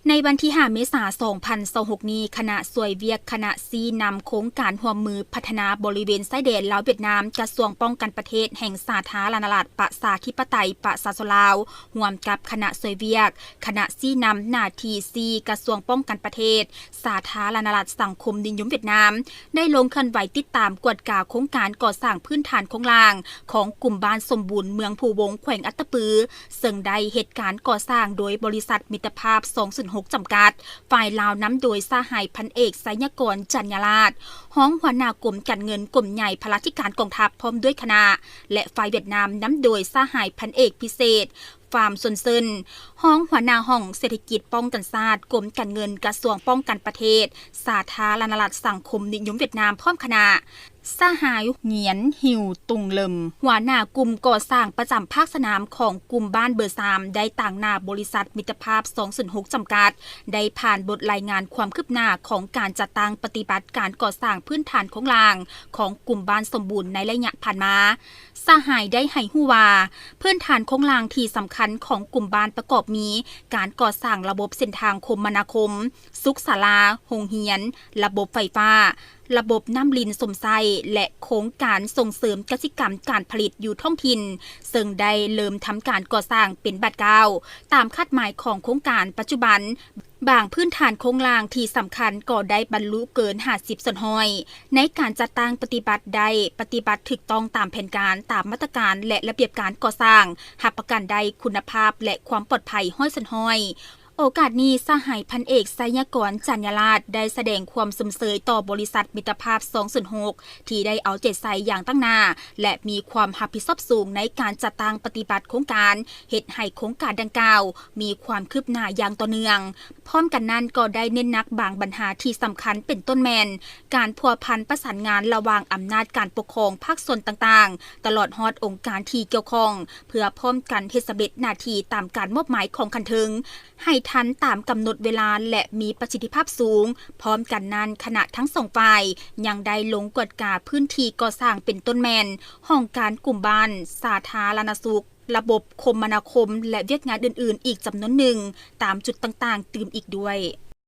ໃນວັນທີຫ້າ ເມສາ ສອງພັນຊາວຫົກນີ້, ຄະນະຊ່ວຍວຽກຄະນະຊີ້ນຳໂຄງການຮ່ວມມືພັດທະນາບໍລິເວນຊາຍແດນລາວ-ຫວຽດນາມ, ກະຊວງປ້ອງກັນປະເທດແຫ່ງສາທາລະນະລັດປະຊາທິປະໄຕປະຊາຊົນລາວ, ຮ່ວມກັບຄະນະຊ່ວຍວຽກຄະນະຊີ້ນຳໜ້າທີ່ສີ່ ກະຊວງປ້ອງກັນປະເທດ ສາທາລະນະລັດສັງຄົມນິຍົມຫວຽດນາມ ໄດ້ລົງເຄື່ອນໄຫວຕິດຕາມກວດກາໂຄງການກໍ່ສ້າງພື້ນຖານໂຄງລ່າງຂອງກຸ່ມບ້ານສົມບູນ ເມືອງພູວົງ ແຂວງອັດຕະປື, ເຊິ່ງໄດ້ເຮັດການກໍ່ສ້າງໂດຍບໍລິສັດມິດຕະພາບສອງສູນຫົກ ຈຳກັດ, ຝ່າຍລາວນຳໂດຍສະຫາຍພັນເອກ ໄຊຍະກອນ ຈັນຍາລາດ, ຮອງຫົວໜ້າກົມການເງິນ ກົມໃຫຍ່ພະລາທິການກອງທັບ ພ້ອມດ້ວຍຄະນະ ແລະ ຝ່າຍຫວຽດນາມນຳໂດຍສະຫາຍພັນເອກພິເສດ ຟາມຊົນເຊິນ, ຮອງຫົວໜ້າຫ້ອງເສດຖະກິດປ້ອງກັນຊາດ ກົມການເງິນ ກະຊວງປ້ອງກັນປະເທດ ສາທາລະນະລັດສັງຄົມນິຍົມຫວຽດນາມ ພ້ອມຄະນະ. ສະຫາຍ ຫງຽນ ຫິວ ຕຸງເລິມ, ຫົວໜ້າກຸ່ມກໍ່ສ້າງປະຈຳພາກສະໜາມຂອງກຸ່ມບ້ານເບີສາມ ໄດ້ຕາງໜ້າບໍລິສັດມິດຕະພາບສອງສູນຫົກ ຈຳກັດ ໄດ້ຜ່ານບົດລາຍງານຄວາມຄືບໜ້າຂອງການຈັດຕັ້ງປະຕິບັດການກໍ່ສ້າງພື້ນຖານໂຄງລ່າງຂອງກຸ່ມບ້ານສົມບູນໃນໄລຍະຜ່ານມາ. ສະຫາຍໄດ້ໃຫ້ຮູ້ວ່າ ພື້ນຖານໂຄງລ່າງທີ່ສຳຄັນຂອງກຸ່ມບ້ານປະກອບມີ ການກໍ່ສ້າງລະບົບເສັ້ນທາງຄົມມະນາຄົມ, ສຸກສາລາ, ໂຮງຮຽນ, ລະບົບໄຟຟ້າ, ລະບົບນ້ຳລິນຊົມໃຊ້ ແລະ ໂຄງການສົ່ງເສີມກະສິກຳການຜະລິດຢູ່ທ້ອງຖິ່ນ, ເຊິ່ງໄດ້ເລີ່ມທຳການກໍ່ສ້າງເປັນບາດກ້າວ ຕາມຄາດໝາຍຂອງໂຄງການ. ປັດຈຸບັນ, ບາງພື້ນຖານໂຄງລ່າງທີ່ສຳຄັນກໍໄດ້ບັນລຸເກີນຫ້າສິບສ່ວນຮ້ອຍ ໃນການຈັດຕັ້ງປະຕິບັດໄດ້ປະຕິບັດຖືກຕ້ອງຕາມແຜນການ, ຕາມມາດຕະການ ແລະ ລະບຽບການກໍ່ສ້າງ, ຮັບປະກັນໄດ້ຄຸນນະພາບ ແລະ ຄວາມປອດໄພຮ້ອຍສ່ວນຮ້ອຍ. ໂອກາດນີ້, ສະຫາຍພັນເອກ ໄຊຍະກອນ ຈັນຍາລາດ ໄດ້ສະແດງຄວາມຊົມເຊີຍຕໍ່ບໍລິສັດມິດຕະພາບສອງສູນຫົກ ທີ່ໄດ້ເອົາໃຈໃສ່ຢ່າງຕັ້ງໜ້າ ແລະ ມີຄວາມຮັບຜິດຊອບສູງໃນການຈັດຕັ້ງປະຕິບັດໂຄງການ, ເຮັດໃຫ້ໂຄງການດັ່ງກ່າວມີຄວາມຄືບໜ້າຢ່າງຕໍ່ເນື່ອງ. ພ້ອມກັນນັ້ນກໍໄດ້ເນັ້ນໜັກບາງບັນຫາທີ່ສຳຄັນ ເປັນຕົ້ນແມ່ນ ການພົວພັນປະສານງານລະຫວ່າງອຳນາດການປົກຄອງພາກສ່ວນຕ່າງໆ ຕະຫຼອດຮອດອົງການທີ່ກ່ຽວຂ້ອງ ເພື່ອພ້ອມກັນເຮັດສຳເລັດໜ້າທີ່ຕາມການມອບໝາຍຂອງຂັ້ນເທິງ ໃຫ້ທັນຕາມກຳນົດເວລາ ແລະ ມີປະສິດທິພາບສູງ. ພ້ອມກັນນັ້ນ, ຄະນະທັງສອງຝ່າຍຍັງໄດ້ລົງກວດກາພື້ນທີ່ກໍ່ສ້າງ ເປັນຕົ້ນແມ່ນ ຫ້ອງການກຸ່ມບ້ານ, ສາທາລະນະສຸກ, ລະບົບຄົມມະນາຄົມ ແລະ ວຽກງານອື່ນໆອີກຈຳນວນໜຶ່ງ ຕາມຈຸດຕ່າງໆຕື່ມອີກດ້ວຍ.